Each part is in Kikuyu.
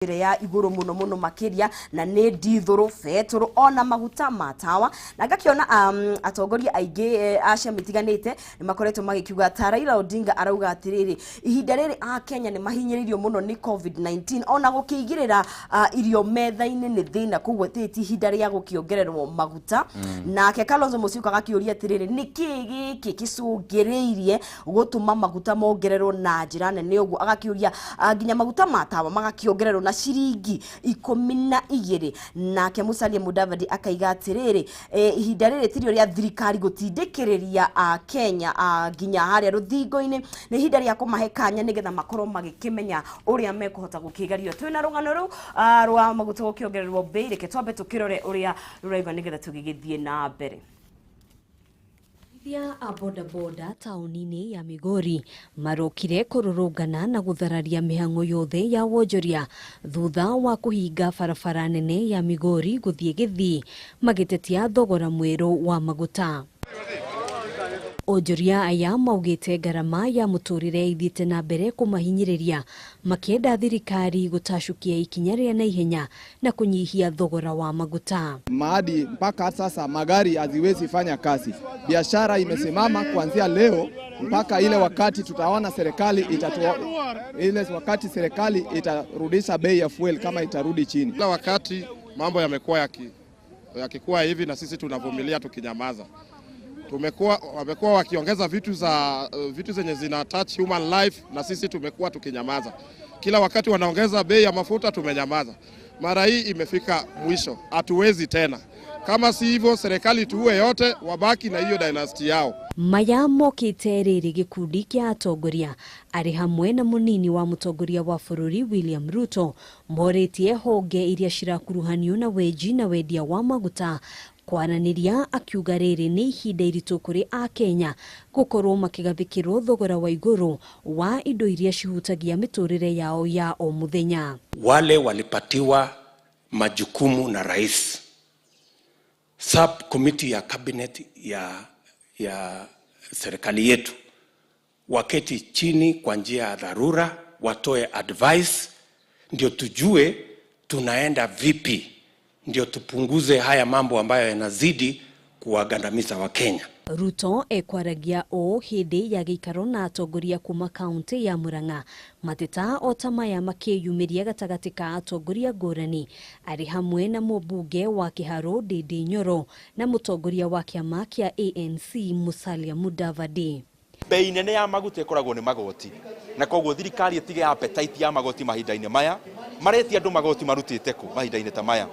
Ĩrĩa ya igũrũ mũno mũno makĩria na nĩ ndithũrũ, betũrũ ona maguta ma tawa. Na ngakĩona atongoria aingĩ a ciama itiganĩte nĩ makoretwo magĩkiuga, ta Raila Odinga arauga atĩrĩrĩ, ihinda rĩrĩ a Kenya nĩ mahinyĩrĩirio mũno nĩ COVID-19, ona gũkĩigĩrĩra irio metha-inĩ nĩ thĩna, koguo ti ihinda rĩa gũkĩongererwo maguta. Nake Kalonzo Musyoka agakĩũria atĩrĩrĩ, nĩkĩ gĩkĩ kĩcũngĩrĩirie gũtũma maguta mongererwo na njĩra nene ũguo? Agakĩũria nginya maguta ma tawa magakĩongererwo na ciringi 12. Nake Musalia Mudavadi akaiga atĩrĩrĩ, ihinda rĩrĩ tirio rĩa thirikari gũtindĩkĩrĩria Kenya nginya harĩa rũthingo-inĩ, nĩ ihinda rĩa kũmahe kanya nĩgetha makorwo magĩkĩmenya ũrĩa mekũhota gũkĩgario. Twĩna rũgano rũu rwa maguta gũkĩongererwo mbei, reke twambe tũkĩrore ũrĩa rũrauga nĩgetha tũgĩgĩthiĩ na mbere. Athia a bodaboda taũni-inĩ ya Migori marokire kũrũrũngana na gũthararia mĩhang'o yothe ya wonjoria thutha wa kũhinga barabara nene ya Migori gũthiĩ Gĩthii, magĩtetia thogora mwerũ wa maguta. Onjoria aya maugĩte ngarama ya mũtũrĩre ithiĩte na mbere kũmahinyĩrĩria, makĩenda thirikari gũtacũkia ikinya rĩa naihenya na kũnyihia thogora wa maguta. Maadi mpaka sasa magari haziwezi fanya kazi, biashara imesimama kuanzia leo mpaka ile wakati tutaona serikali itatua, ile wakati serikali itarudisha bei ya fuel kama itarudi chini. Kila wakati mambo yamekuwa yakikuwa hivi na sisi tunavumilia tukinyamaza. Wamekuwa wakiongeza vitu zenye zina touch human life na sisi tumekuwa tukinyamaza. Kila wakati wanaongeza bei ya mafuta tumenyamaza. Mara hii imefika mwisho, hatuwezi tena. Kama si hivyo serikali tuue yote, wabaki na hiyo dynasty yao. Maya mokite rĩrĩ gĩkundi kĩa atongoria arĩ hamwe na mũnini wa mũtongoria wa bũrũri William Ruto morĩtie honge iria cirakuruhanio na wenji na wendia wa maguta kwaranĩria, akiuga rĩrĩ nĩ ihinda iritũ kũrĩ Akenya gũkorwo makĩgathĩkĩrwo thogora wa igũrũ wa indo iria cihutagia mĩtũrĩre yao ya o mũthenya. Wale walipatiwa majukumu na rais, sub committee ya cabinet ya serikali yetu, waketi chini kwa njia ya dharura, watoe advice ndio tujue tunaenda vipi, ndio tupunguze haya mambo ambayo yanazidi kuwagandamiza Wakenya. Ruto ekwaragia ũũ hĩndĩ ya gĩikaro na atongoria kuma kaunti ya Murang'a, mateta o ta maya makĩyumĩria gatagatĩ ka atongoria ngũrani arĩ hamwe na mũmbunge wa Kĩharũ Ndindi Nyoro na mũtongoria wa kĩama kĩa ANC Musalia Mudavadi. Bei nene ya maguta ĩkoragwo nĩ magoti, na koguo thirikari ĩtige appetite ya magoti mahinda-inĩ maya. Maretia andũ magoti marutĩte kũ mahinda-inĩ ta maya?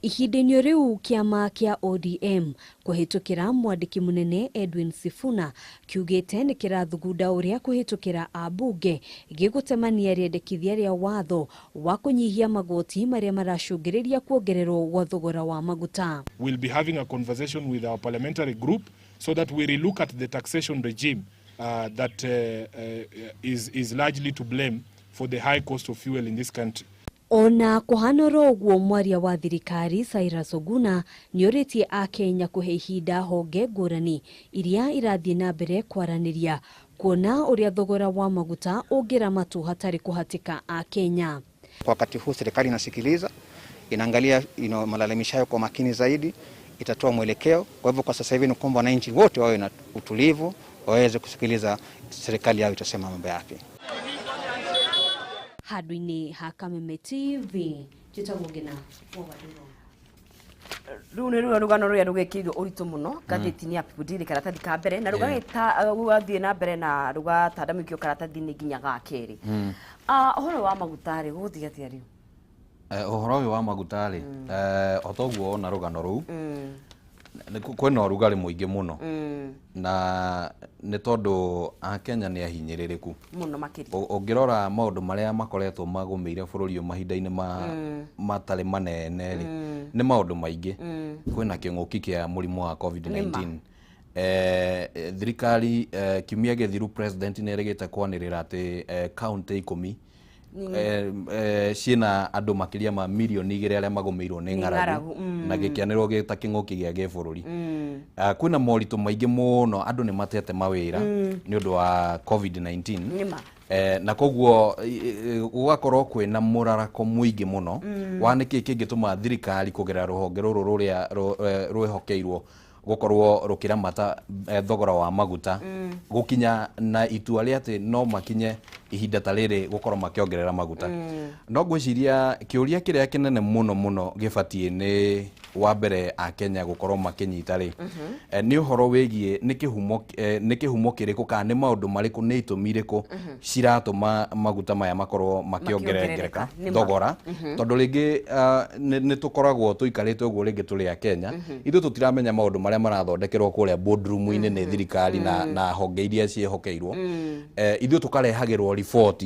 Ihinda-inĩ rĩu kĩama kĩa ODM kũhĩtũkĩra mwandĩki mũnene Edwin Sifuna kiugĩte nĩ kĩrathugunda ũrĩa kũhĩtũkĩra ambunge gĩgũtemania rĩendekithia rĩa watho wa kũnyihia magoti marĩa maracũngĩrĩria kuongererwo gwa thogora wa maguta. We'll be having a conversation with our parliamentary group so that we relook at the taxation regime that is largely to blame for the high cost of fuel in this country. Ona kũhana oro ũguo, mwaria wa thirikari Cyrus Oguna nĩorĩtie Akenya kũhe ihinda honge ngũrani iria irathiĩ na mbere kwaranĩria kuona ũrĩa thogora wa maguta ũngĩramatwo hatarĩ kũhatĩka Akenya. Kwa wakati huu serikali inasikiliza, inaangalia malalamisho hayo kwa makini zaidi, itatoa mwelekeo. Kwa hivyo kwa sasa hivi ni kwamba wananchi wote wawe na utulivu, waweze kusikiliza serikali yao itasema mambo yapi. Handũ-inĩ ha Kameme TV, njĩtagwo Ngina wa Waduro. Rũu nĩ ruo rũgano rũrĩa rũgĩkĩirwo ũritũ mũno ngathĩti-inĩ ya People Daily karatathi ka mbere, na rũgagĩta rũgathiĩ na mbere na rũgatandamĩkio karatathi-inĩ nginya ga kerĩ. Ũhoro wa maguta rĩ, gũgũthiĩ atĩa rĩu? Ũhoro ũyũ wa maguta rĩ, o toguo wona rũgano rũu, kwĩna ũrugarĩ mũingĩ mũno, na nĩ tondũ Akenya nĩ ahinyĩrĩrĩku mũno makĩria. Ũngĩrora maũndũ marĩa makoretwo magũmĩire bũrũri ũyũ mahinda-inĩ matarĩ manene rĩ, nĩ maũndũ maingĩ. Kwĩna kĩng'ũki kĩa mũrimũ wa COVID-19. Thirikari kiumia gĩthiru president nĩ erĩgĩte kwanĩrĩra atĩ kaunti 10 Ciĩna andũ makĩria ma mirioni 2 arĩa magũmĩirwo nĩ ng'aragu na gĩkĩanĩrwo gĩ ta kĩng'ũki gĩa gĩbũrũri. Kwĩna moritũ maingĩ mũno, andũ nĩ matete mawĩra nĩ ũndũ wa COVID-19. Nĩma. Na koguo gũgakorwo kwĩna mũrarako mũingĩ mũno wa nĩkĩ kĩngĩtũma thirikari kũgerera rũhonge rũrũ rũrĩa rwĩhokeirwo gũkorwo rũkĩramata thogora wa maguta gũkinya na itua rĩa atĩ no makinye ihinda ta rĩrĩ gũkorwo makĩongerera maguta. No ngwĩciria kĩũria kĩrĩa kĩnene mũno mũno gĩbatiĩ nĩ wa mbere a Kenya gũkorwo makĩnyita rĩ, nĩ ũhoro wĩgiĩ nĩ kĩhumo kĩrĩkũ kana nĩ maũndũ marĩkũ, nĩ itũmi irĩkũ ciratũma maguta maya makorwo makĩongerereka Nĩma. thogora, tondũ rĩngĩ nĩ tũkoragwo tũikarĩte ũguo rĩngĩ tũrĩ a Kenya, ithuĩ tũtiramenya maũndũ marĩa marathondekerwo kũrĩa boardroom-inĩ nĩ thirikari na honge iria ciĩhokeirwo. Ithuĩ tũkarehagĩrwo riboti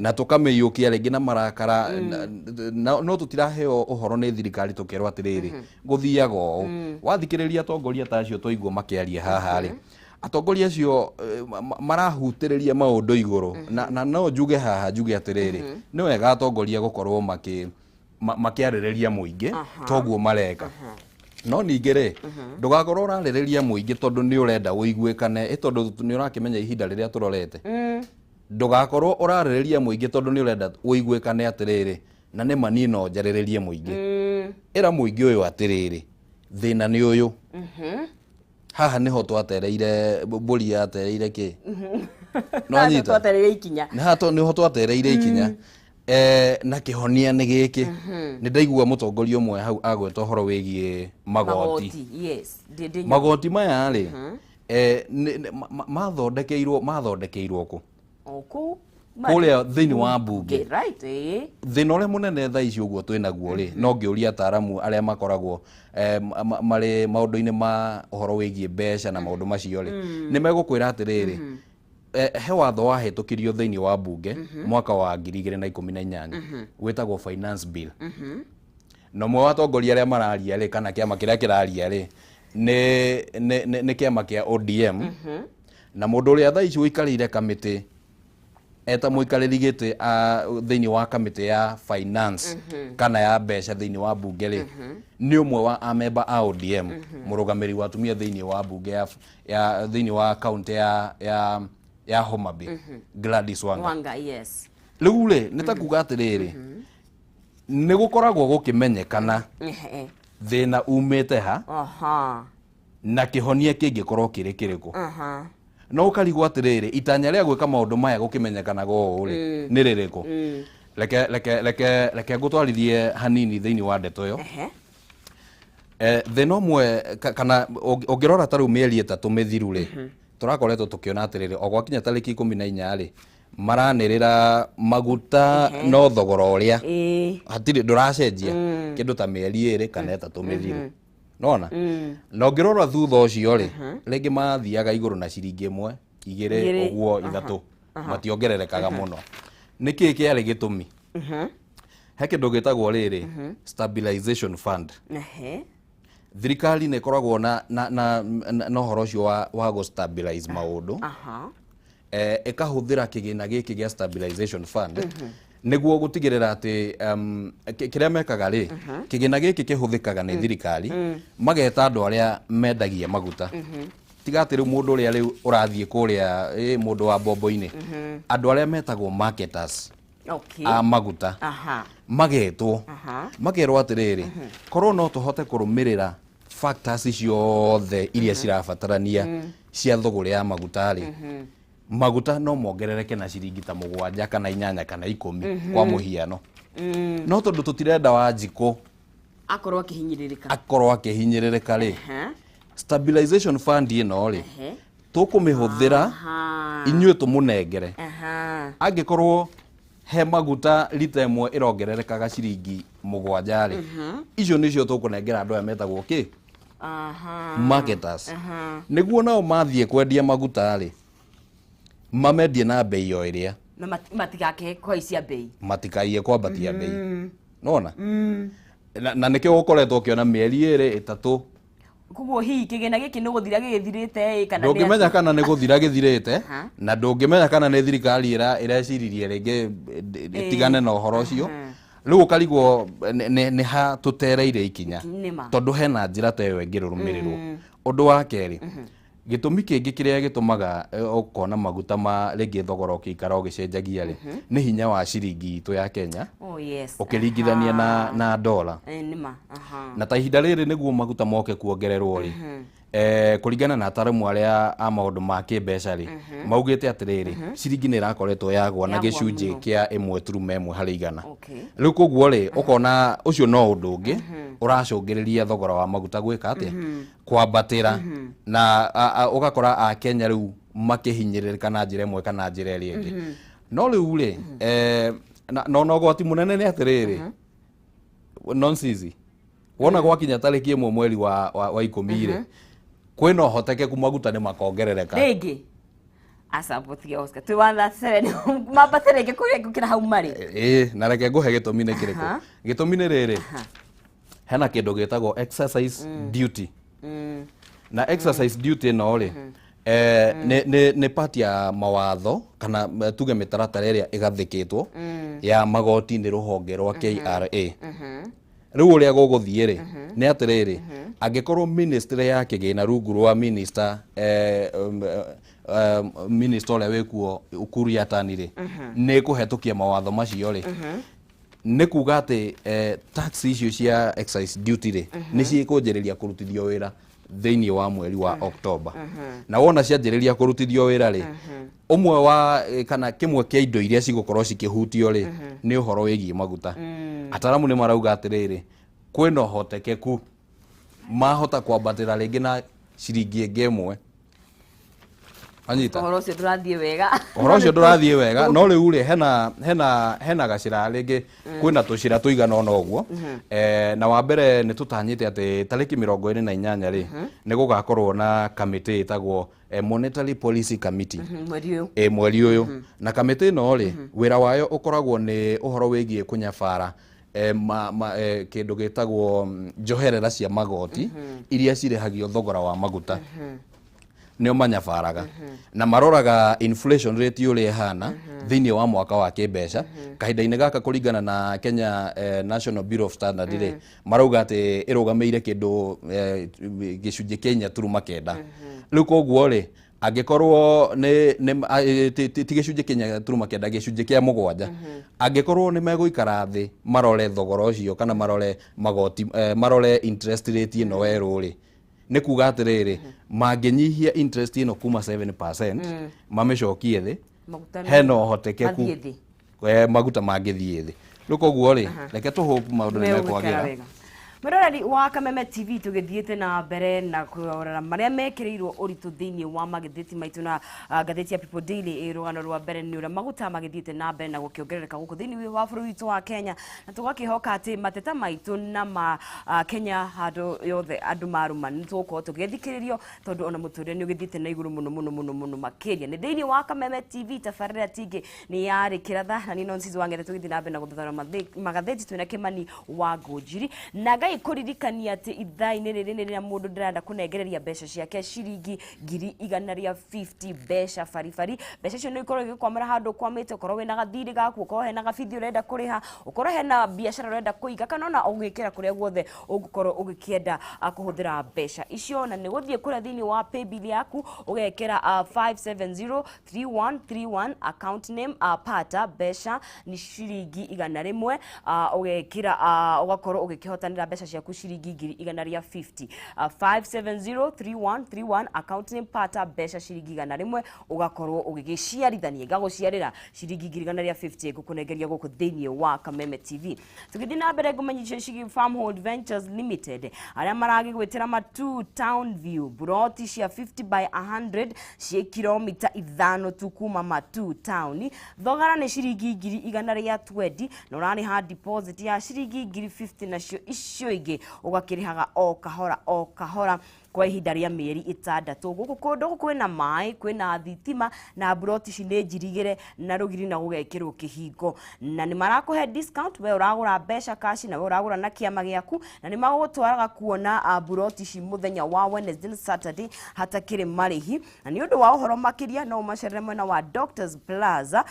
na tũkamĩiyũkia rĩngĩ na marakara, no tũtiraheo ũhoro nĩ thirikari tũkerwo atĩrĩrĩ, gũthiaga ũũ. Wathikĩrĩria atongoria ta acio twaigua makĩaria haha rĩ, atongoria acio marahutĩrĩria maũndũ igũrũ, na no njuge haha, njuge atĩrĩrĩ, nĩ wega atongoria gũkorwo makĩarĩrĩria mũingĩ toguo mareka, no ningĩ rĩ, ndũgakorwo ũrarĩrĩria mũingĩ tondũ nĩ ũrenda ũiguĩkane, ĩ tondũ nĩ ũrakĩmenya ihinda rĩrĩa tũrorete. Ndũgakorwo ũrarĩrĩria mũingĩ tondũ nĩ ũrenda ũiguĩkane atĩrĩrĩ, na nĩ ma niĩ no njarĩrĩrie mũingĩ. Ĩra mũingĩ ũyũ atĩrĩrĩ, thĩna nĩ ũyũ, haha nĩho twatereire mbũri, yatereire kĩ no anyita Twatereire ikinya. Nĩ haha nĩho twatereire ikinya, na kĩhonia nĩ gĩkĩ. Nĩ ndaigua mũtongoria ũmwe hau agweta ũhoro wĩgiĩ magoti. Yes. Magoti maya rĩ, mathondekeirwo kũ? O kũu. Kũrĩa thĩinĩ wa mbunge. Right. Thĩna ũrĩa mũnene thaa ici ũguo twĩ naguo rĩ, no ngĩũria ataaramu arĩa makoragwo marĩ maũndũ-inĩ ma ũhoro wĩgiĩ mbeca na maũndũ macio rĩ, nĩ megũkwĩra atĩrĩrĩ, he watho wahĩtũkirio thĩinĩ wa mbunge mwaka wa 2018 wĩtagwo Finance Bill, na ũmwe wa atongoria arĩa mararia rĩ, kana kĩama kĩrĩa kĩraria rĩ, nĩ kĩama kĩa ODM, na mũndũ ũrĩa thaa ici ũikarĩire kamĩtĩ eta mũikarĩri gĩtĩ thĩinĩ wa kamĩtĩ ya finance kana ya mbeca thĩinĩ wa mbunge rĩ, nĩ ũmwe wa amemba a ODM, mũrũgamĩrĩri wa atumia thĩinĩ wa mbunge ya thĩinĩ wa kaunti ya Homa Bay, Gladys Wanga. Wanga, yes. Rĩu rĩ, nĩ ta kuga atĩrĩrĩ, nĩ gũkoragwo gũkĩmenyekana thĩna umĩte ha na kĩhonia kĩngĩkorwo kĩrĩ kĩrĩkũ, no ũkarigwo atĩrĩrĩ, itanya rĩa gwĩka maũndũ maya gũkĩmenyekanaga ũũ rĩ, nĩ rĩrĩkũ? Reke ngũtwarithie hanini thĩinĩ wa ndeto ĩyo. Thĩna ũmwe kana ũngĩrora ta rĩu mĩeri 3 mĩthiru rĩ, tũrakoretwo tũkĩona atĩrĩrĩ, o gwakinya tarĩki 14 rĩ, maranĩrĩra maguta no thogora ũrĩa hatirĩ ndũracenjia kĩndũ ta mĩeri 2 kana 3 mĩthiru nona. Na ũngĩrora thutha ũcio rĩ, rĩngĩ mathiaga igũrũ na ciringi 1, 2, 2, ũguo 3, mationgererekaga mũno. Nĩkĩĩ kĩarĩ gĩtũmi? He kĩndũ gĩtagwo rĩrĩ, stabilization fund. Thirikari nĩ ĩkoragwo na ũhoro ũcio wa gũ stabilize maũndũ, ĩkahũthĩra kĩgĩna gĩkĩ gĩa stabilization fund nĩguo gũtigĩrĩra atĩ kĩrĩa mekaga rĩ, kĩgĩna gĩkĩ kĩhũthĩkaga nĩ thirikari mageta andũ arĩa mendagia maguta, tiga atĩ rĩu mũndũ ũrĩa rĩu ũrathiĩ kũrĩa, mũndũ wa mbombo-inĩ, andũ arĩa metagwo marketers a maguta magetwo, makerwo atĩrĩrĩ, korwo no tũhote kũrũmĩrĩra factors ciothe iria cirabatarania cia thũgũrĩ ya maguta rĩ, maguta no mongerereke na ciringi ta 7 kana 8 kana 10 kwa mũhiano, no tondũ tũtirenda Wanjikũ akorwo akĩhinyĩrĩrĩka, akorwo akĩhinyĩrĩrĩka rĩ, stabilization fund ĩno rĩ, tũkũmĩhũthĩra inyuĩ tũmũnengere. Angĩkorwo he maguta rita 1 ĩrongererekaga ciringi 7 rĩ, icio nĩcio tũkũnengera andũ aya metagwo kĩ, marketers, nĩguo nao mathiĩ kwendia maguta rĩ, mamendie na bei o ĩrĩa Na matigake kũhaicia bei. Matikaiye kwambatia bei nona, na nĩkĩo ũkoretwo ũkĩona mĩeri 2, 3. Koguo hihi kĩgĩna gĩkĩ nĩ gũthira gĩgĩthirĩte ĩ kana nĩ Ndũngĩmenya atĩa? kana nĩ gũthira gĩthirĩte, na ndũngĩmenya kana nĩ thirikari ĩreciririe rĩngĩ ĩtigane na ũhoro ũcio. Rĩu ũkarigwo nĩ ha tũtereire ikinya, Nĩma. tondũ hena njĩra ta ĩyo ĩngĩrũmĩrĩrwo. Ũndũ wa kerĩ, gĩtũmi kĩngĩ kĩrĩa gĩtũmaga ũkona maguta ma rĩngĩ thogora ũkĩikara ũgĩcenjagia rĩ, nĩ hinya wa ciringi itũ ya Kenya Oh yes. ũkĩringithania na dola. Nĩma. Aha. Na ta ihinda rĩrĩ nĩguo maguta moke kuongererwo rĩ, kũringana na ataramu arĩa a maũndũ ma kĩmbeca rĩ, maugĩte atĩrĩrĩ, ciringi nĩ ĩrakoretwo yagwa na Yagwa gĩcunjĩ mũno. kĩa 1.1 harĩ igana. Okay. Rĩu koguo rĩ, ũkona ũcio no ũndũ ũngĩ ũracũngĩrĩria thogora wa maguta gwĩka atĩa, kwambatĩra, na ũgakora Akenya rĩu makĩhinyĩrĩrĩka na njĩra ĩmwe kana njĩra ĩrĩa ĩngĩ. No rĩu rĩ, na ona ũgwati mũnene nĩ atĩrĩrĩ, nonsizi wona gwakinya tarĩki 1 mweri wa 10 rĩ, kwĩna ũhotekeku maguta nĩ makongerereka Rĩngĩ. Aca mũtige Oscar. Twĩ 137 mambate rĩngĩ kũrĩa gũkĩra hau marĩ. Ĩĩ, na reke ngũhe gĩtũmi nĩ kĩrĩkũ. Gĩtũmi nĩ rĩrĩ, hena kĩndũ gĩtagwo exercise duty, na exercise duty ĩno rĩ, nĩ part ya mawatho kana tuge mĩtaratara ĩrĩa ĩgathĩkĩtwo ya magoti nĩ rũhonge rwa KRA. Rĩu ũrĩa gũgũthiĩ rĩ, nĩ atĩrĩrĩ, angĩkorwo ministry ya kĩgĩna rungu rwa minister minister ũrĩa wĩkuo Ukur Yatani rĩ, nĩ ĩkũhetũkia mawatho macio rĩ, nĩ kuga atĩ tax icio cia excise duty rĩ, nĩ ciĩkũnjĩrĩria kũrutithio wĩra thĩinĩ wa mweri wa Oktoba. Na wona cianjĩrĩria kũrutithio wĩra rĩ, ũmwe wa kana kĩmwe kĩa indo iria cigũkorwo cikĩhutio rĩ, nĩ ũhoro wĩgiĩ maguta. Ataramu nĩ marauga atĩrĩrĩ, kwĩna ũhotekeku mahota kwambatĩra rĩngĩ na ciringi ĩngĩ 1. Anyita. Ũhoro ũcio ndũrathiĩ wega. Ũhoro ũcio ndũrathiĩ wega, no rĩu rĩ, hena gacĩra rĩngĩ, kwĩna tũcĩra tũigana ũna ũguo. Na wa mbere nĩ tũtanyĩte atĩ tarĩki 28 rĩ, nĩ gũgakorwo na kamĩtĩ ĩtagwo Monetary Policy Committee. Mweri ũyũ. Ĩ, mweri ũyũ. Na kamĩtĩ ĩno rĩ, wĩra wayo ũkoragwo nĩ ũhoro wĩgiĩ kũnyabara kĩndũ gĩtagwo njoherera cia magoti iria cirĩhagio thogora wa maguta. Nĩo manyabaraga na maroraga inflation rate ũrĩa ĩhana thĩinĩ wa mwaka wa kĩmbeca kahinda-inĩ gaka. Kũringana na Kenya National Bureau of Standard rĩ, marauga atĩ ĩrũgamĩire kĩndũ gĩcunjĩ kĩa 4.9. Rĩu koguo rĩ, angĩkorwo nĩ ti gĩcunjĩ kĩa 4.9, gĩcunjĩ kĩa 7, angĩkorwo nĩ megũikara thĩ marore thogora ũcio kana marore magoti, marore interest rate ĩno werũ rĩ, nĩ kuga atĩrĩrĩ, mangĩnyihia interest ĩno kuma 7% mamĩcokie thĩ, Maguta hena ũhotekeku mathiĩ thĩ. Maguta mangĩthiĩ thĩ. Rĩu koguo rĩ, reke tũhope maũndũ nĩ Megũikara mekwagĩra. Wega. Mwĩroreri wa Kameme TV, tũgĩthiĩte na mbere na kũrora marĩa mekĩrĩirwo ũritũ thĩinĩ wa magathĩti maitũ na ngathĩti ya People Daily. Rũgano rwa mbere nĩ ũrĩa maguta magĩthiĩte na mbere na gũkĩongerereka gũkũ thĩinĩ wa bũrũri witũ wa Kenya, na tũgakĩhoka atĩ mateta maitũ na ma Kenya handũ yothe andũ marũma nĩ tũgũkorwo tũgĩthikĩrĩrio, tondũ ona mũtũrĩre nĩ ũgĩthiĩte na igũrũ mũno mũno mũno mũno makĩria. Nĩ thĩinĩ wa Kameme TV, tabarĩra tingĩ nĩ yarĩ kĩratha na niĩ Nonsizi wa Ng'ethe. Tũgĩthiĩ na mbere na gũthothora magathĩti twĩna Kĩmani wa Ngũnjiri, na Ngai kũririkania atĩ ithaa-inĩ rĩrĩ nĩ rĩrĩa mũndũ ndĩrenda kũnengereria mbeca ciake ciringi 150,000, mbeca baribari. Mbeca icio nĩ ikorwo igĩkwamĩra handũ ũkwamĩte, ũkorwo wĩna gathirĩ gaku, ũkorwo hena gabithi ũrenda kũrĩha, ũkorwo hena biacara ũrenda kũiga, kana ona ũgwĩkĩra kũrĩa guothe ũngĩkorwo ũgĩkĩenda kũhũthĩra mbeca icio. Na nĩ gũthiĩ kũrĩa thĩinĩ wa paybill yaku, ũgekĩra 5703131, account name pata mbeca, nĩ ciringi 100. Ũgekĩra, ũgakorwo ũgĩkĩhotanĩra mbeca ciaku ciringi 150,000. 5703131, account name pata mbeca, ciringi 100, ũgakorwo ũgĩgĩciarithania igagũciarĩra ciringi 150,000 ngũkũnengeria gũkũ thĩinĩ wa Kameme TV. Tũgĩthiĩ na mbere, ngũmenyithia ciĩgiĩ Farmhold Ventures Limited arĩa maragĩgwĩtĩra Matu Town View, buroti cia 50 by 100 ciĩ kilomita 5 tu kuma Matu Town. Thogora nĩ ciringi 120,000, na ũrarĩha deposit ya ciringi 50,000, nacio icio ingĩ ũgakĩrĩhaga o kahora o kahora. Kwa ihinda rĩa mĩeri 6. Gũkũ kũndũ kwĩna maĩ, kwĩna thitima, na mburoti ici nĩ njirigĩre na rũgiri na gũgekĩrwo kĩhingo, na nĩ marakũhe discount we ũragũra mbeca cash na we ũragũra na kĩama gĩaku, na nĩ magũgũtwaraga kuona mburoti ici mũthenya wa Wednesday na Saturday hatakĩrĩ marĩhi. Na nĩ ũndũ wa ũhoro makĩria no ũmacerere mwena wa Doctors Plaza,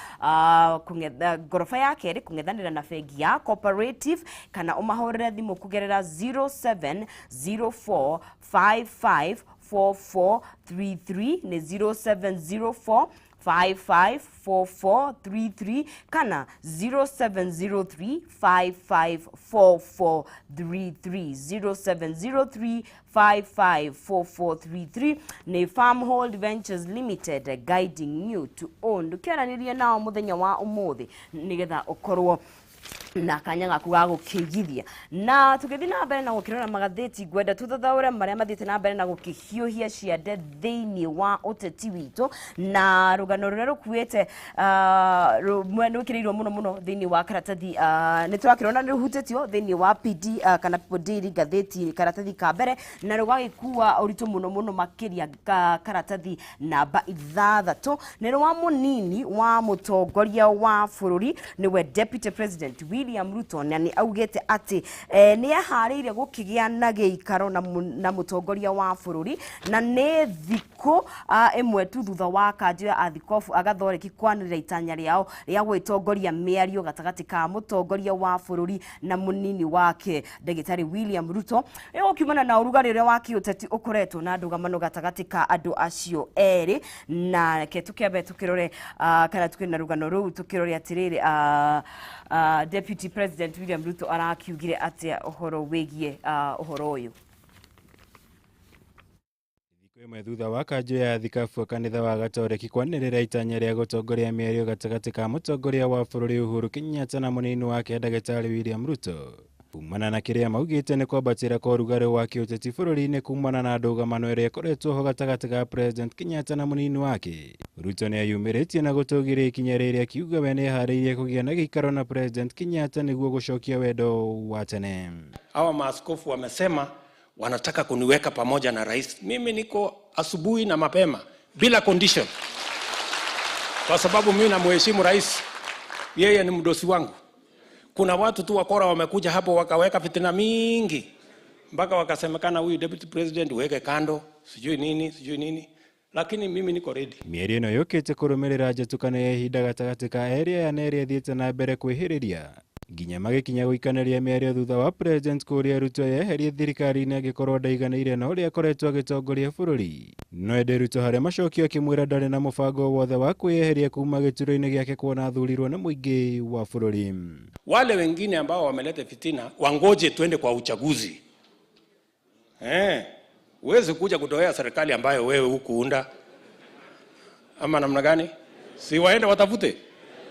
ngoroba ya kerĩ kũng'ethanĩra na bengi ya Cooperative, kana ũmahũrĩre thimũ kũgerera 0704 55 4433, nĩ 0704 554433 kana 0703 554433, 0703 554433. Nĩ Farmhold Ventures Limited, guiding you to own. Ndũkĩaranĩrie nao mũthenya wa ũmũthĩ nĩgetha ũkorwo na kanya gaku ga gũkĩigithia. Na tũgĩthiĩ na mbere na gũkĩrora magathĩti, ngwenda tũthathaũre marĩa mathiĩte na mbere na gũkĩhiũhia ciande thĩinĩ wa ũteti witũ, na rũgano rũrĩa rũkuĩte rwĩkĩrĩirwo mũno mũno thĩinĩ wa karatathi, nĩ tũrakĩrona nĩ rũhutĩtio thĩinĩ wa PD kana People Daily ngathĩti karatathi ka mbere, na rũgagĩkua ũritũ mũno mũno makĩria karatathi namba 6. Nĩ rwa mũnini wa mũtongoria wa bũrũri, nĩwe Deputy President William Ruto, na nĩ augĩte atĩ nĩ eharĩirie gũkĩgĩa na gĩikaro na mũtongoria wa bũrũri, na nĩ thikũ 1 tu thutha wa kanjũ ya athikobu agathoreki kwanĩrĩra itanya rĩao rĩa gwĩtongoria mĩario gatagatĩ ka mũtongoria wa bũrũri na mũnini wake ndagĩtarĩ William Ruto. Ĩgũkiumana na ũrugarĩ ũrĩa wa kĩũteti ũkoretwo na ndũgamano gatagatĩ ka andũ acio erĩ. Na reke tũkĩambe tũkĩrore kana tukĩrĩ na rũgano rũu tũkĩrore atĩrĩrĩ, Deputy President William Ruto arakiugire atĩa ũhoro wĩgiĩ ũhoro ũyũ. Thikũ 1 thutha wa kanjũ ya thikabu kanitha wa Gatoreki kwanĩrĩra itanya rĩa gũtongoria mĩario gatagatĩ ka mũtongoria wa bũrũri Uhuru Kenyatta na mũnini wake ndagĩtarĩ William Ruto, kumana na kĩrĩa maugĩte nĩ kwambatĩra kwa ũrugarĩ wa kĩũteti bũrũri-inĩ kumana na ndũgamano ĩrĩa ĩkoretwo ho gatagatĩ ga President Kenyatta na mũnini wake. Ruto nĩ ayumĩrĩtie na gũtũgĩria ikinya rĩrĩa akiuga we nĩeharĩirie kũgĩa na gĩikaro na President Kenyatta nĩguo gũcokia wendo wa tene. Hawa maaskofu wamesema wanataka kuniweka pamoja na rais. Mimi niko asubuhi na mapema bila condition, kwa sababu mimi namheshimu rais, yeye ni mdosi wangu. Kuna watu tu wakora wamekuja hapo wakaweka fitina mingi mpaka wakasemekana huyu deputy president weke kando, sijui nini sijui nini, lakini mimi niko ready. Mĩario ĩno yũkĩte kũrũmĩrĩra njatũkano ya ihinda gatagatĩ ka erĩ aya na ĩrĩa ĩthiĩte na mbere kwĩhĩrĩria nginya magĩkinya gũikanĩria mĩario thutha wa President kũũria Ruto yeherie thirikari-inĩ angĩkorwo ndaiganĩire na ũrĩa akoretwo agĩtongoria bũrũri. No ĩndĩ Ruto harĩa macokio akĩmwĩra ndarĩ na mũbango wothe wa kwĩyeheria kuma gĩturwa-inĩ gĩake kuona athurirwo nĩ mũingĩ wa bũrũri. Wale wengine ambao wameleta fitina wangoje tuende kwa uchaguzi. Huwezi kuja kutoea serikali ambayo wewe hukuunda, ama namna gani? Si waende watafute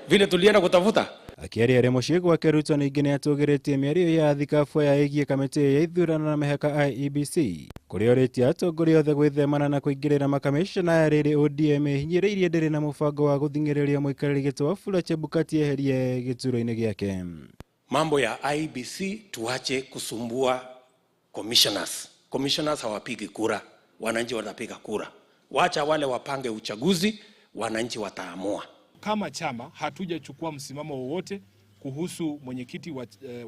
vile tulienda kutafuta. Akĩaria arĩ mũciĩ gwake, Ruto ningĩ nĩatũgĩrĩtie mĩario ya thikabu ya ĩgiĩ kamĩtĩ ya ithurano na mĩhaka IEBC, kũrĩa orĩtie atongoria othe gwĩthemana na kũingĩrĩra makamishna aya rĩrĩ ODM ĩhinyĩrĩirie ndĩrĩ na mũbango wa gũthing'ĩrĩria mũikarĩri gĩtĩ Wafula Chebukati eherie gĩturwa-inĩ gĩake. Mambo ya IEBC tuache kusumbua commissioners. Commissioners hawapigi kura, wananchi watapiga kura. Wacha wale wapange uchaguzi, wananchi wataamua. Kama chama hatujachukua msimamo wowote kuhusu mwenyekiti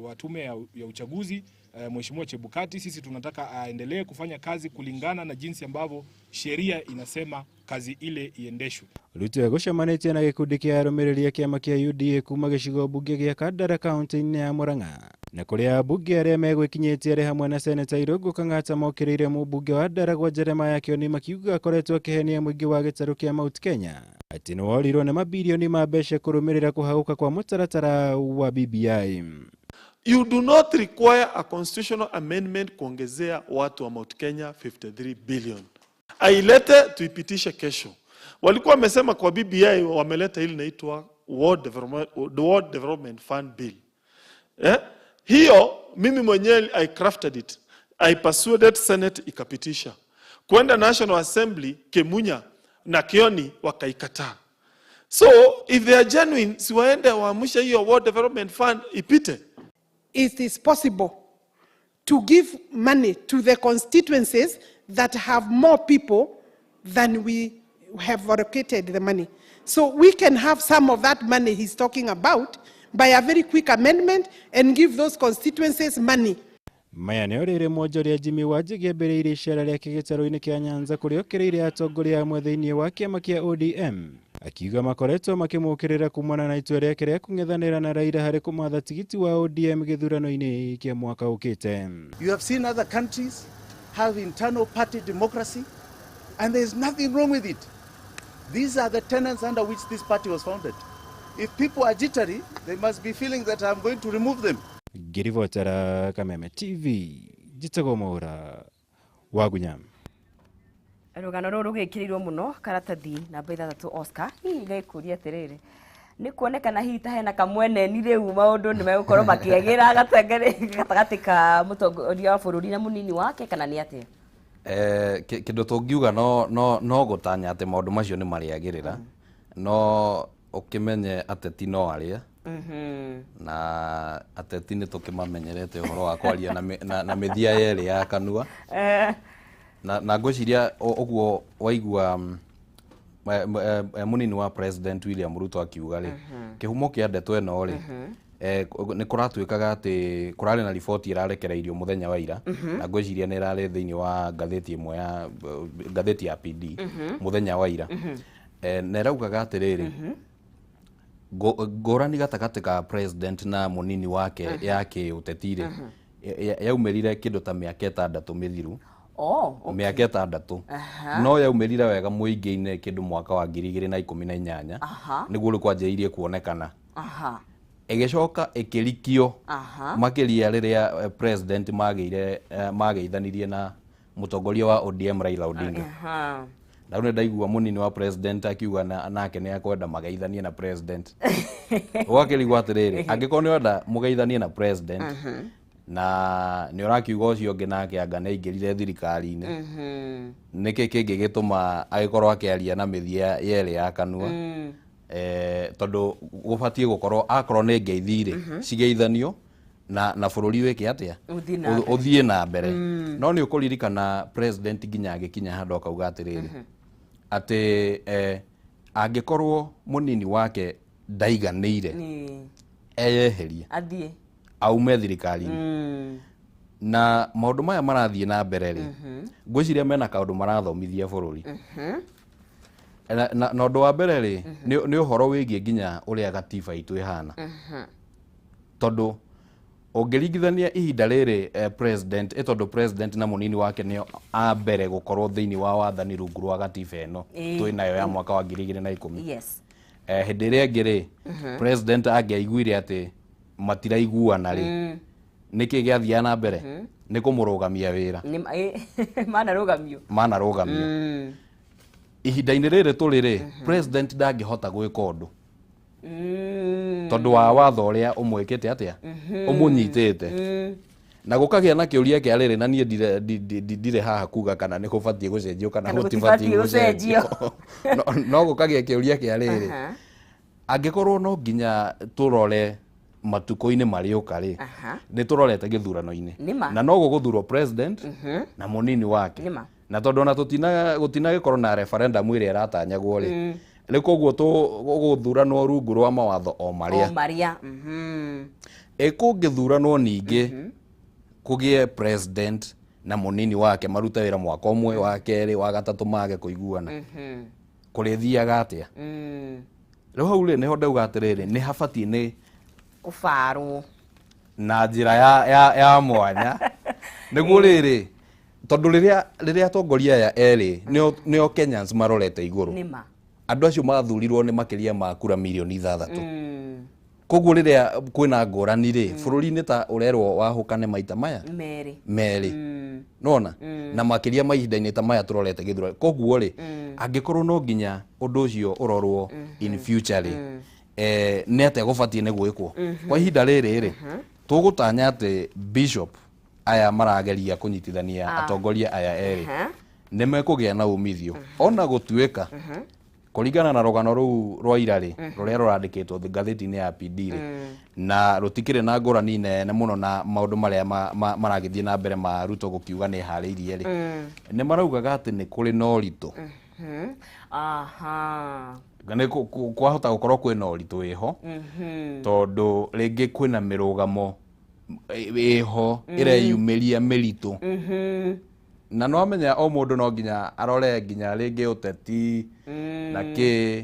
wa tume ya uchaguzi Mheshimiwa Chebukati. Sisi tunataka aendelee kufanya kazi kulingana na jinsi ambavyo sheria inasema kazi ile iendeshwe. Ruto egũcemanĩtie na gĩkundi kĩa arũmĩrĩri a kĩama kĩa UDA kuma gĩcigo mbunge gĩa Kandara kaunti-inĩ ya Murang'a, na kũrĩa ambunge arĩa megwĩkinyĩtie arĩ hamwe na Seneta Irũngũ Kang'ata mokĩrĩire mũmbunge wa Ndaragwa Jeremiah Kĩoni makiuga akoretwo akĩhenia mũingĩ wa gĩtarũ kĩa Mount Kenya atĩ nĩworirwo nĩ mabirioni ma mbeca kũrũmĩrĩra kũhagũka kwa mũtaratara wa BBI. You do not require a constitutional amendment kuongezea watu wa Mount Kenya 53 billion. Ailete tuipitishe kesho. Walikuwa wamesema kwa BBI wameleta ile inaitwa World Development Fund Bill. Hiyo mimi mwenyewe I crafted it. I persuaded Senate ikapitisha. Kwenda National Assembly Kemunya na Kioni wakaikataa. So if they are genuine, si waende waamshe hiyo World Development Fund ipite. It is possible to give money to the constituencies that have more people than we have allocated the money. So we can have some of that money he's talking about by a very quick amendment and give those constituencies money. Maya nĩ rĩrĩ mwonjoria Jimmy Wanjigi ambĩrĩirie icera rĩake gĩtarũ-inĩ kĩa Nyanza kũrĩa okĩrĩire atongoria amwe thĩinĩ wa kĩama kĩa ODM akiuga makoretwo makĩmũkĩrĩra kumana na itua rĩake rĩa kũng'ethanĩra na Raila harĩ kũmatha tigiti wa ODM gĩthurano-inĩ kĩa mwaka ũkĩte. You have seen other countries have internal party democracy, and there is nothing wrong with it. These are the tenets under which this party was founded. If people are jittery, they must be feeling that I'm going to remove them. Ngĩribotera Kameme TV, njĩtagwo Mwaũra wa Gunya. Rũgano rũrũ rũgĩkĩrĩirwo mũno karatathi namba 6. Oscar, hihi ngĩkũria atĩrĩrĩ, nĩ kuonekana hihi ta hena kamweneni rĩu maũndũ nĩ megũkorwo makĩagĩra gatagatĩ ka mũtongoria wa bũrũri na mũnini wake, kana nĩ atĩa? Kĩndũ tũngiuga no gũtanya atĩ maũndũ macio nĩ marĩagĩrĩra, no ũkĩmenye ateti no arĩa na ateti nĩ tũkĩmamenyerete ũhoro wa kwaria na mĩthia yerĩ ya kanua. Na ngwĩciria ũguo waigua mũnini wa President William Ruto akiuga rĩ, kĩhumo kĩa ndeto ĩno rĩ, nĩ kũratuĩkaga atĩ kũrarĩ na riboti ĩrarekereirio mũthenya wa ira, na ngwĩciria nĩ ĩrarĩ thĩinĩ wa ngathĩti ĩmwe ya ngathĩti ya PD mũthenya wa ira, na ĩraugaga atĩrĩrĩ, ngũrani gatagatĩ ka president na mũnini wake ya kĩũteti rĩ, yaumĩrire kĩndũ ta mĩaka 6 mĩthiru. Oh, okay. Mĩaka 6, no yaumĩrire wega mũingĩ-inĩ kĩndũ mwaka wa 2018, nĩguo rĩu kwanjĩrĩirie kuonekana. Ĩgĩcoka ĩkĩrikio makĩria rĩrĩa president magĩire mageithanirie na mũtongoria wa ODM Raila Odinga. Na rĩu nĩndaigua mũnini wa president akiuga nake nĩ akwenda mageithanie na president. Ũgakĩrigwo atĩrĩrĩ, angĩkorwo nĩ ũrenda mũgeithanie na president na nĩ ũrakiuga ũcio ũngĩ nake anga nĩ aingĩrire thirikari-inĩ, nĩkĩ kĩngĩ gĩtũma agĩkorwo akĩaria na mĩthia yerĩ ya kanua? Tondũ gũbatiĩ gũkorwo akorwo nĩ ngeithi rĩ, cigeithanio na bũrũri wĩke atĩa? Ũthiĩ na mbere. Ũthiĩ na mbere. No nĩ ũkũririkana president nginya agĩkinya handũ akauga atĩrĩrĩ, atĩ angĩkorwo mũnini wake ndaiganĩire, eyeherie, athiĩ, aume thirikari-inĩ. Na maũndũ maya marathiĩ na mbere rĩ, ngwĩciria mena kaũndũ marathomithia bũrũri. Na ũndũ wa mbere rĩ, nĩ ũhoro wĩgiĩ nginya ũrĩa gatiba itũ ĩhana, tondũ ũngĩringithania ihinda rĩrĩ president, tondũ president na mũnini wake nĩo a mbere gũkorwo thĩinĩ wa wathani rungu rwa gatiba ĩno twĩ nayo ya mwaka wa 2010. Hĩndĩ ĩrĩa ĩngĩ rĩ, president angĩaiguire atĩ matiraiguana rĩ, nĩkĩ gĩathiaga na mbere? Nĩ kũmũrũgamia wĩra. Manarũgamio. Manarũgamio. Ihinda-inĩ rĩrĩ tũrĩ rĩ, president ndangĩhota gwĩka ũndũ tondũ wa watho ũrĩa ũmwĩkĩte atĩa, ũmũnyitĩte. Na gũkagĩa na kĩũria kĩa rĩrĩ, na niĩ ndirĩ haha kuga kana nĩ gũbatiĩ gũcenjio kana kana gũtibatiĩ gũtibatiĩ gũcenjio. No gũkagĩa kĩũria kĩa rĩrĩ, angĩkorwo no nginya tũrore matukũ-inĩ marĩũka rĩ, nĩ tũrorete gĩthurano-inĩ Nĩma. na no gũgũthurwo president na mũnini wake, na tondũ ona tũtina gũtinagĩkorwo na referendum ĩrĩa ĩratanyagwo rĩ, rĩu koguo tũgũthuranwo rungu rwa mawatho o o marĩa marĩa. Ĩ kũngĩthuranwo ningĩ kũgĩe president na mũnini wake marute wĩra mwaka ũmwe, wa kerĩ, wa gatatũ, mage kũiguana, kũrĩthiaga atĩa? Rĩu hau rĩ, nĩho ndauga atĩrĩrĩ, nĩ habatiĩ nĩ kũbarwo na njĩra ya mwanya nĩguo rĩrĩ, tondũ rĩrĩa atongoria aya erĩ nĩo Kenyans marorete igũrũ. Nĩma. Andũ acio mathurirwo nĩ makĩria ma kura mirioni 6. Koguo rĩrĩa kwĩna ngũrani rĩ bũrũri-inĩ ta ũrerwo wahũkane maita maya merĩ, merĩ, nona na makĩria ma ihinda-inĩ ta maya tũrorete gĩthurano. Koguo rĩ, angĩkorwo no nginya ũndũ ũcio ũrorwo in future rĩ, nĩ atĩa gũbatiĩ nĩ gwĩkwo kwa ihinda rĩrĩ rĩ? Tũgũtanya atĩ bishop aya marageria kũnyitithania atongoria aya erĩ nĩ mekũgĩa na umithio, ona gũtuĩka Kũringana na rũgano rũu rwa ira rĩ, rũrĩa rũrandĩkĩtwo ngathĩti-inĩ ya PD rĩ, na rũtikĩrĩ na ngũrani nene mũno na maũndũ marĩa maragĩthiĩ na mbere ma Ruto gũkiuga nĩ harĩirie rĩ, nĩ maraugaga atĩ nĩ kũrĩ na ũritũ. Nĩ kwahota gũkorwo kwĩna ũritũ wĩho, tondũ rĩngĩ kwĩna mĩrũgamo ĩho ĩreyumĩria mĩritũ. Na no amenya o mũndũ no nginya arore nginya rĩngĩ ũteti na kĩ,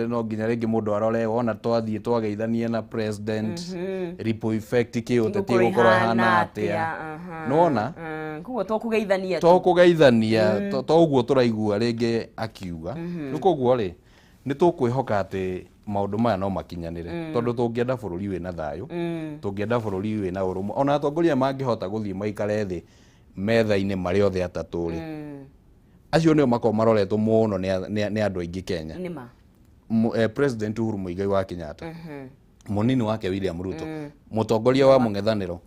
no nginya rĩngĩ mũndũ arore wona twathiĩ twageithania na president, ripple effect kĩ ũteti ĩgũkorwo ĩhana atĩa. Nĩwona? Koguo to kũgeithania tu. To kũgeithania, to ũguo tũraigua rĩngĩ akiuga. Rĩu koguo rĩ, nĩ tũkwĩhoka atĩ maũndũ maya no makinyanĩre, tondũ tũngĩenda bũrũri wĩna thayũ, tũngĩenda bũrũri wĩna ũrũmwe, ona atongoria mangĩhota gũthiĩ maikare thĩ metha-inĩ marĩ othe atatũ rĩ, acio nĩo makoragwo maroretwo mũno nĩ andũ aingĩ Kenya. President Uhuru Muigai wa Kenyatta, mũnini wake William Ruto, mũtongoria wa mũng'ethanĩro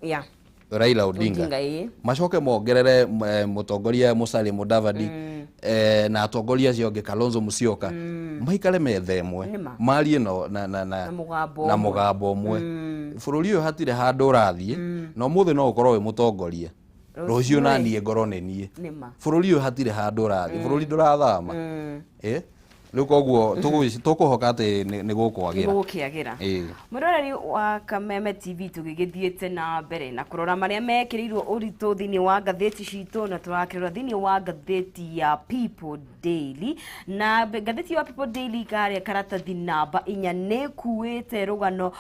Raila Odinga, macoke mongerere mũtongoria Musalia Mudavadi, na atongoria acio angĩ Kalonzo Musyoka, maikare metha ĩmwe marie na mũgambo ũmwe. Bũrũri ũyũ hatirĩ handũ ũrathiĩ, na ũmũthĩ no ũkorwo wĩ mũtongoria, rũciũ na niĩ ngorwo nĩ niĩ. Bũrũri ũyũ hatirĩ handũ ũrathiĩ, bũrũri ndũrathama. Rĩu koguo tũkũhoka atĩ nĩ gũkwagĩra. Gũkĩagĩra. Mwĩroreri wa Kameme TV, tũgĩgĩthiĩte na mbere na kũrora marĩa mekĩrĩirwo ũritũ thĩinĩ wa ngathĩti citũ, na tũrakĩrora thĩinĩ wa ngathĩti ya People Daily. Na ngathĩti ya People Daily karĩa karatathi namba 4 nĩ kuĩte rũgano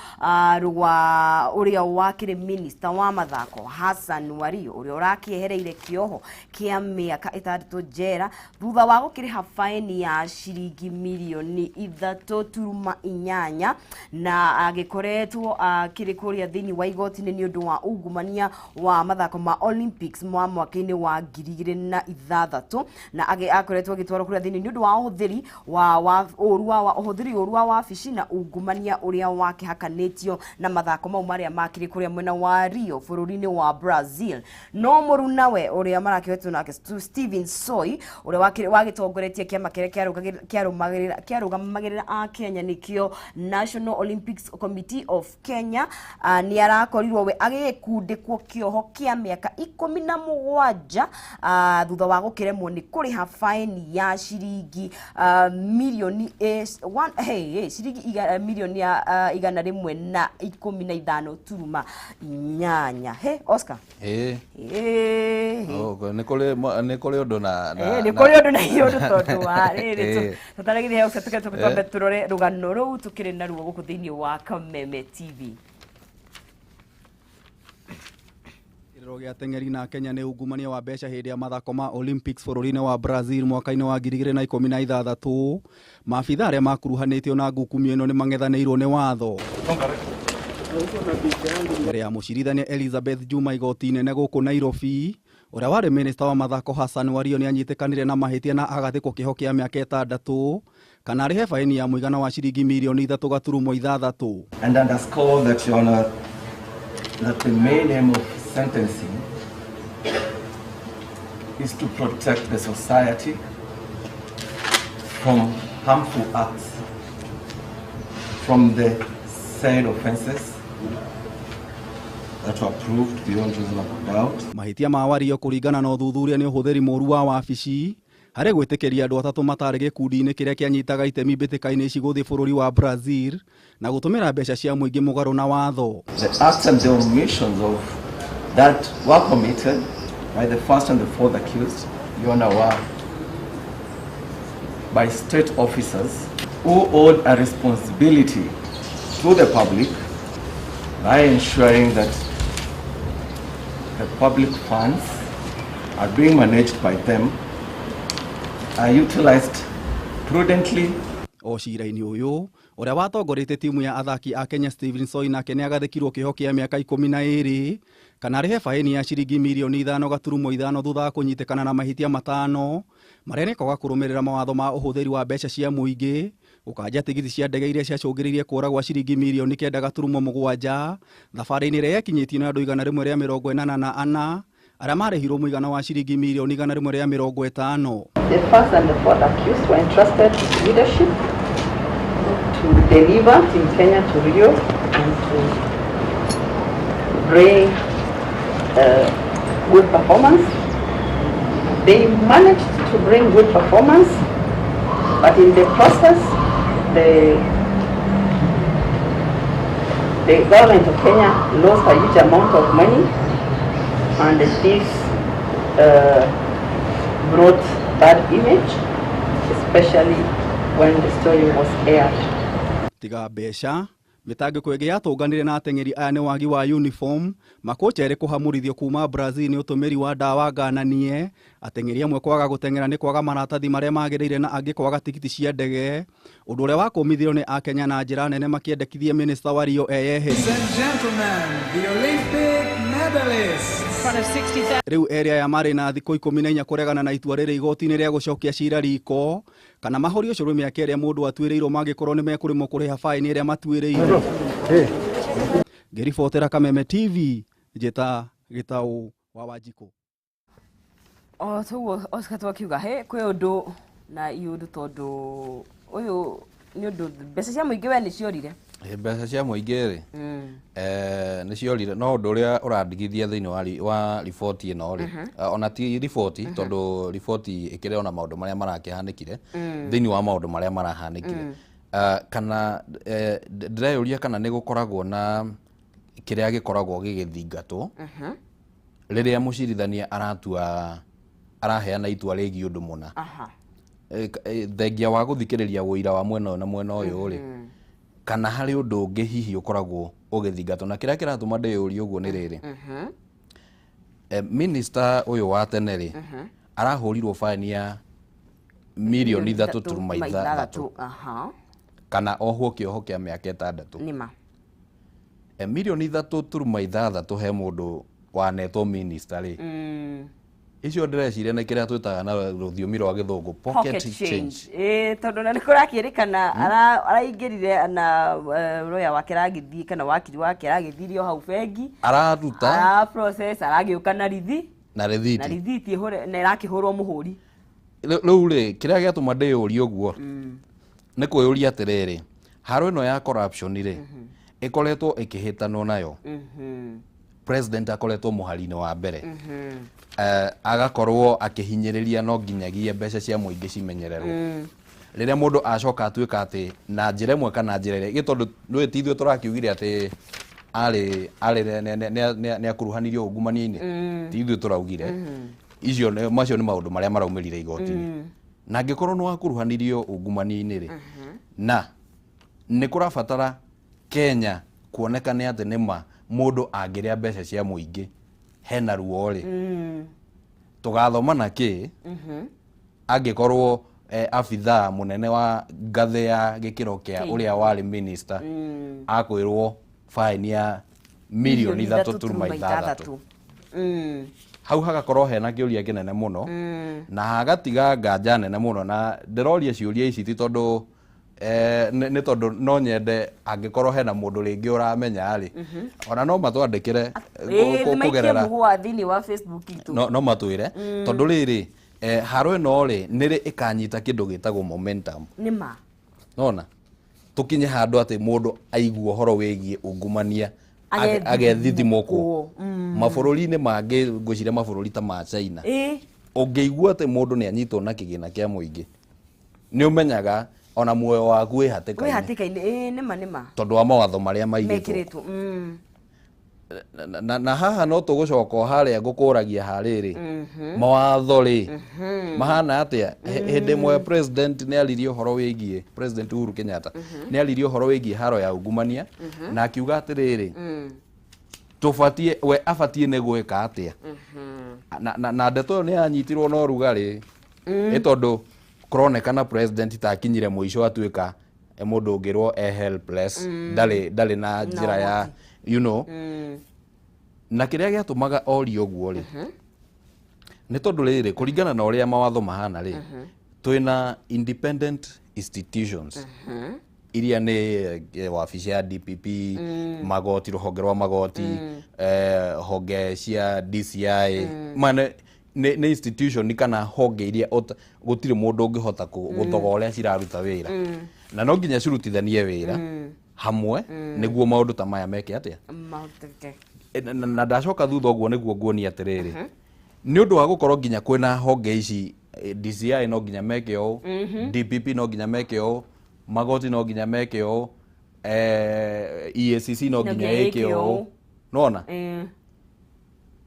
rwa ũrĩa wakĩrĩ minister wa mathako Hassan Wario, ũrĩa ũrakĩehereire kĩoho kĩa mĩaka 6 njera thutha wa gũkĩrĩha faini ya ciringi mirioni 3.8, na agĩkoretwo akĩrĩ kũrĩa thĩinĩ wa igoti-inĩ nĩ ũndũ wa ungumania wa mathako ma Olympics ma mwaka-inĩ wa 2006, na akoretwo agĩtwarwo kũrĩa thĩinĩ nĩ ũndũ wa ũhũthĩri wa ũru wa ũhũthĩri ũru wa wabici na ungumania ũrĩa wakĩhakanĩtio na mathako mau marĩa makĩrĩ kũrĩa mwena wa Rio bũrũri-inĩ wa Brazil. No mũrunawe ũrĩa marakĩohetwo nake Stephen Soi, ũrĩa wagĩtongoretie kĩama kĩrĩa kĩarũgamagĩrĩra a Kenya nĩkĩo National Olympics Committee of Kenya, nĩ arakorirwo we agĩkundĩkwo kĩoho kĩa mĩaka 17 thutha wa gũkĩremwo nĩ kũrĩha faini ya ciringi milioni ciringi milioni 115.8. He Oscar, nĩ kũrĩ ũndũ na nĩ kũrĩ ũndũ na ũndũ tondũ wa rĩrĩ tũtaragithie Oscar, tũkĩtwambe tũrore rũgano rũu tũkĩrĩ naruo gũkũ thĩinĩ wa Kameme TV. Kĩrĩro gĩa ateng'eri na Kenya nĩ ungumania wa mbeca hĩndĩ ya mathako ma Olympics bũrũri-inĩ wa Brazil mwaka-inĩ wa 2016. Maabitha arĩa makuruhanĩtio na ngukumio ĩno nĩ mang'ethanĩirwo nĩ watho. Mbere ya mũcirithania Elizabeth Juma igoti inene gũkũ Nairobi, ũrĩa warĩ minista wa mathako Hassan Wario nĩ anyitĩkanire na mahĩtia na agathĩkwo kĩoho kĩa mĩaka 6 kana arĩhe faini ya mũigana wa ciringi mirioni 3.6. And underscore that, Your Honor, that the main aim of sentencing is to protect the society from harmful acts, from the said offenses that were proved beyond reasonable doubt. Mahĩtia ma Wario kũringana na ũthuthuria nĩ ũhũthĩri mũũru wa wabici harĩ gwĩtĩkĩria andũ atatũ matarĩ gĩkundi-inĩ kĩrĩa kĩanyitaga itemi mbĩtĩka-inĩ ici gũthiĩ bũrũri wa Brazil na gũtũmĩra mbeca cia mũingĩ mũgarũ na watho. The acts and the omissions of that were committed by the first and the fourth accused, Your Honor, were by state officers who owed a responsibility to the public by ensuring that the public funds are being managed by them, are utilized prudently. O cira-inĩ ũyũ ũrĩa watongoretie timu ya athaki a Kenya Stephen Soi nake nĩ agathĩkirwo kĩoho kĩa mĩaka 12 kana arĩhe faini ya ciringi mirioni 5.5 thutha wa kũnyitĩkana na mahĩtia 5 marĩa nĩ kwaga kũrũmĩrĩra mawatho ma ũhũthĩri wa mbeca cia mũingĩ, gũkanja tigiti cia ndege iria ciacũngĩrĩirie kũra gwa ciringi mirioni 9.7 thabarĩ-inĩ ĩrĩa yekinyĩtio nĩ andũ 184 arĩa marĩhirwo mũigana wa ciringi mirioni 150. The first and the fourth accused were entrusted with leadership to deliver Team Kenya to Rio and to bring good performance. They managed to bring good performance, but in the process, the government of Kenya lost a huge amount of money, and this brought bad image, especially when the story was aired. Tiga mbeca, mĩtangĩko ĩngĩ yatũnganire na ateng'eri aya nĩ wagi wa uniform, makocha erĩ kũhamũrithio kuma Brazil nĩ ũtũmĩri wa ndawa ngananie, ateng'eri amwe kwaga gũteng'era nĩ kwaga maratathi marĩa magĩrĩire na angĩ kwaga tigiti cia ndege, ũndũ ũrĩa wakũmithirio nĩ akenya na njĩra nene makĩendekithia minista wa Rio eyeherie. Ladies and gentlemen, the Olympic medalists. Rĩu erĩ aya marĩ na thikũ 14 kũregana na itua rĩrĩ igoti-inĩ rĩa gũcokia cira riko kana mahorio cũrũ mĩaka ĩrĩa mũndũ atuĩrĩirwo mangĩkorwo nĩ mekũremwo kũrĩha baĩni ĩrĩa matuĩrĩirwo. Ngĩribotera Kameme TV, njĩta Gĩtaũ wa Wanjikũ. O toguo Oscar twakiuga he kwĩ ũndũ na iũndũ tondũ ũyũ nĩ ũndũ mbeca cia mũingĩ we nĩ ciorire. Mbeca cia mũingĩ rĩ, nĩ ciorire, no ũndũ ũrĩa ũrandigithia thĩinĩ wa riboti ĩno rĩ, ona ti riboti tondũ riboti ĩkĩrĩ ona maũndũ marĩa marakĩhanĩkire, thĩinĩ wa maũndũ marĩa marahanĩkire, kana ndĩreyũria kana nĩ gũkoragwo na kĩrĩa gĩkoragwo gĩgĩthingatwo rĩrĩa mũcirithania aratua araheana itua rĩgiĩ ũndũ mũna. Thengia wa gũthikĩrĩria ũira wa mwena ũyũ na mwena ũyũ rĩ, kana harĩ ũndũ ũngĩ hihi ũkoragwo ũgĩthingatwo. Na kĩrĩa kĩratũma ndĩyũrie ũguo nĩ rĩrĩ, minister ũyũ wa tene rĩ, arahũrirwo baĩni ya mirioni 3.6 kana ohwo kĩoho kĩa mĩaka 6. Nĩma. Mirioni 3.6 he mũndũ wanetwo minister rĩ, icio ndĩreciria nĩ kĩrĩa twĩtaga na rũthiomi rwa gĩthũngũ pocket change. Tondũ na nĩ kũrakĩrĩkana araingĩrire na lawyer wake aragĩthiĩ kana wakiri wake aragĩthirio hau bengi, araruta ara process, aragĩũka na rithi na rĩthiti, na rĩthiti ĩhũre na ĩrakĩhũrwo mũhũri. Rĩu rĩ, kĩrĩa gĩatũma ndĩyũrie ũguo nĩ kwĩyũria atĩrĩrĩ, haro ĩno ya corruption rĩ, ĩkoretwo ĩkĩhĩtanwo nayo. President akoretwo mũhari-inĩ wa mbere, agakorwo akĩhinyĩrĩria no nginyagia mbeca cia mũingĩ cimenyererwo. Rĩrĩa mũndũ acoka atuĩka atĩ na njĩra ĩmwe kana njĩra ĩrĩa, tondũ nĩ ti ithuĩ tũrakiugire atĩ arĩ nĩ akuruhanirio ungumania-inĩ, ti ithuĩ tũraugire icio, macio nĩ maũndũ marĩa maraumĩrire igoti-inĩ. Na angĩkorwo nĩ wakuruhanirio ungumania-inĩ rĩ, na nĩ kũrabatara Kenya kuonekane atĩ nĩma mũndũ angĩrĩa mbeca cia mũingĩ hena ruo rĩ, tũgathoma na kĩ angĩkorwo abithaa mũnene wa ngathĩ ya gĩkĩro kĩa ũrĩa warĩ minister akwĩrwo baĩni ya mirioni 3.6. Hau hagakorwo hena kĩũria kĩnene mũno, na hagatiga nganja nene mũno. Na ndĩroria ciũria ici ti tondũ nĩ tondũ no nyende angĩkorwo hena mũndũ rĩngĩ ũramenya rĩ, ona no matwandĩkĩre kũgerera thĩinĩ wa Facebook itũ, no matwĩre, tondũ rĩrĩ haro ĩno rĩ nĩrĩ ĩkanyita kĩndũ gĩtagwo momentum. Nĩma nona tũkinye handũ atĩ mũndũ aigua ũhoro wĩgiĩ ungumania agethithimũkwo. Mabũrũri-inĩ mangĩ, ngwĩciria mabũrũri ta ma China, ũngĩigua atĩ mũndũ nĩ anyitwo na kĩgĩna kĩa mũingĩ, nĩ ũmenyaga ona muoyo waku wĩ hatĩka-inĩ. Nĩma nĩma, tondũ wa mawatho marĩa maigĩtwo. Na haha no tũgũcoka o harĩa ngũkũragia harĩrĩ, mawatho rĩ mahana atĩa? Hĩndĩ ĩmwe president nĩ aririe ũhoro wĩgiĩ, President Uhuru Kenyatta nĩ aririe ũhoro wĩgiĩ haro ya ungumania, na akiuga atĩrĩrĩ, tũbatiĩ, we abatiĩ nĩ gwĩka atĩa? Na ndeto ĩyo nĩ yanyitirwo na ũrugarĩ, nĩ tondũ kũronekana president takinyire mũico atuĩka mũndũ ũngĩrwo e helpless, ndarĩ na njĩra ya you know. Na kĩrĩa gĩatũmaga orie ũguo rĩ, nĩ tondũ rĩrĩ, kũringana na ũrĩa mawatho mahana rĩ, twĩna independent institutions iria nĩ wabici ya DPP, magoti, rũhonge rwa magoti, honge cia DCI, mane Nĩ institution kana honge iria gũtirĩ mũndũ ũngĩhota gũthoga ũrĩa ciraruta wĩra, na no nginya cirutithanie wĩra hamwe nĩguo maũndũ ta maya meke atĩa? Mahoteke. Na ndacoka thutha ũguo nĩguo nguonia atĩrĩrĩ, nĩ ũndũ wa gũkorwo nginya kwĩna honge ici, DCI no nginya meke ũũ, DPP no nginya meke ũũ, magoti no nginya meke ũũ, EACC no nginya ĩke ũũ. Nona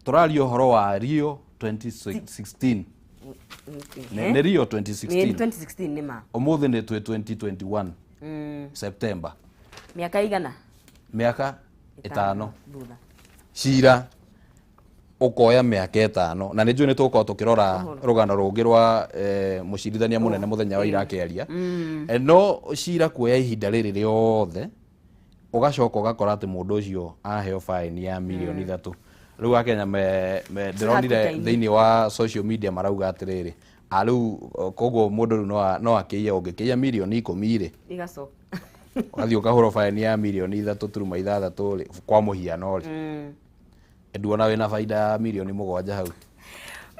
tũraria ũhoro wa Rio 2016. Nĩ Rio 2016. 2016 nĩ ma. Ũmũthĩ nĩ twĩ 2021 September. Mĩaka igana? Mĩaka 5 thutha. Cira ũkoya mĩaka 5, na nĩ njũĩ nĩ tũgũkorwo tũkĩrora rũgano rũngĩ rwa mũcirithania mũnene mũthenya wa ira akĩaria. No cira kuoya ihinda rĩrĩ rĩothe, ũgacoka ũgakora atĩ mũndũ ũcio aheo baĩni ya mirioni 3. Rĩu Akenya ndĩronire thĩinĩ wa social media marauga atĩrĩrĩ, a rĩu koguo mũndũ rĩu no akĩiye, ũngĩkĩiya mirioni 10 rĩ, igacoka ũgathiĩ ũkahũrwo baĩni ya mirioni 3.6 rĩ, kwa mũhiano rĩ, nduona wĩna baida ya mirioni 7 hau.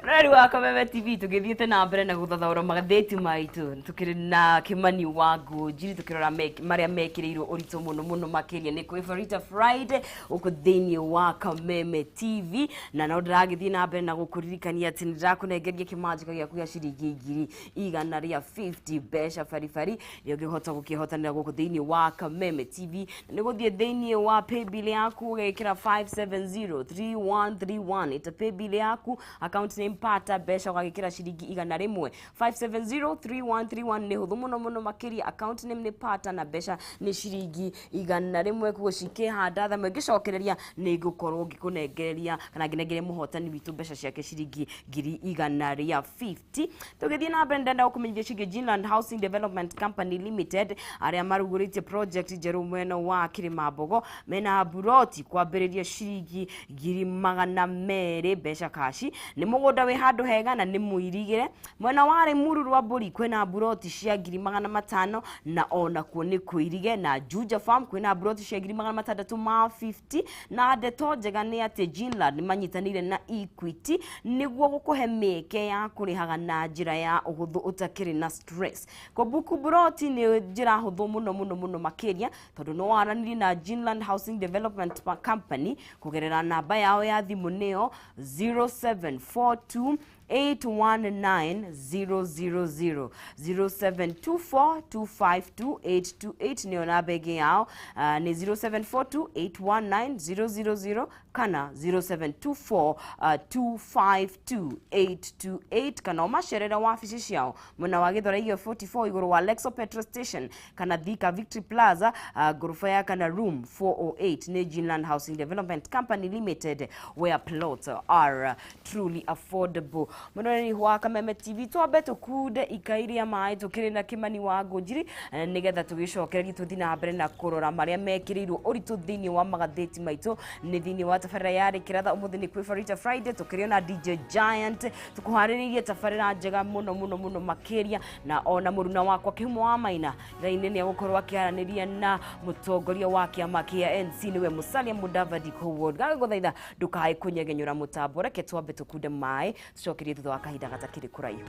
Rĩu wa Kameme TV, tũgĩthiĩte na mbere na gũthathaũra magathĩti maitũ, tũkĩrĩ na Kĩmani wa Ngũnjiri, tũkĩrora marĩa mekĩrĩirwo ũritũ mũno mũno makĩria. Nĩ kwĩ Farita Friday gũkũ thĩinĩ wa Kameme TV, na no ndĩragĩthiĩ na mbere na gũkũririkania atĩ nĩ ndĩrakũnengeria kĩmanjĩka gĩaku gĩa ciringi 150,000 mbeca baribari, nĩ ũngĩhota gũkĩhotanĩra gũkũ thĩinĩ wa Kameme TV, na nĩ gũthiĩ thĩinĩ wa paybill yaku ũgekĩra 5703131, ĩta paybill yaku, account name Pata, mbeca ũgagĩkĩra ciringi 100. 5703131 nĩ hũthũ mũno mũno makĩria, account name nĩ Pata na mbeca nĩ ciringi 100. Kuo cikĩhanda thamwe ngĩcokereria nĩ ngũkorwo ngĩkũnengereria kana ngĩnengeria mũhotani witũ mbeca ciake ciringi 150,000. Tũgĩthiĩ na mbere, ndenda gũkũmenyithia ciĩgiĩ Ginland Housing Development Company Limited, arĩa marugũrĩtie project njerũ mwena wa Kĩrĩmambogo. Mena buroti kwambĩrĩria ciringi 200,000 mbeca kaci, nĩ mũgũnda wĩ handũ hega na nĩ mũirigĩre. Mwena wa Rĩmuru rwa Mbũri kwĩna buroti cia 500,000, na onakuo nĩ kũirige. Na Juja Farm kwĩna buroti cia 650,000. Na ndeto njega nĩ atĩ Ginland nĩ manyitanĩire na Equity nĩguo gũkũhe mĩeke ya kũrĩhaga na njĩra ya ũhũthũ ũtakĩrĩ na stress. Kũbuku buroti nĩ njĩra hũthũ mũno mũno mũno makĩria, tondũ no waranĩrie na Ginland Housing Development Company kũgerera namba yao ya thimũ, nĩyo 0742 819 000, 0724 252 828 nĩyo namba ĩngĩ yao. Nĩ 0742 819 000 kana 0724 252 828, kana ũmacerere wabici ciao mwena wa Gĩthũrai 44 igũrũ wa Lexo Petrol Station, kana Thika Victory Plaza, ngoroba ya kana room 408. Nĩ Ginland Housing Development Company Limited, where plots are truly affordable. Mũroreri wa Kameme TV, twambe tũkunde ikai rĩa maĩ tũkĩrĩ na Kĩmani wa Ngũnjiri, nĩgetha tũgĩcokererie tũthiĩ na mbere na kũrora marĩa mekĩrĩirwo ũritũ thĩinĩ wa magathĩti maitũ. Nĩ thĩinĩ wa tabarĩra ya Rĩkĩratha, ũmũthĩ nĩ kwĩ Farita Friday, tũkĩrĩ na DJ Giant, tũkũharĩrĩirie tabarĩra njega mũno mũno mũno makĩria, na ona mũruna wakwa Kĩhumo wa Maina rainĩ nĩ egũkorwo akĩaranĩria na mũtongoria wa kĩama kĩa NC, nĩwe Musalia Mudavadi. Koguo ngagũthaitha ndũkae kũnyegenyũra mũtambo, reke twambe tũkunde maĩ, tũcokerie thutha wa kahinda gatakĩrĩ kũraihu.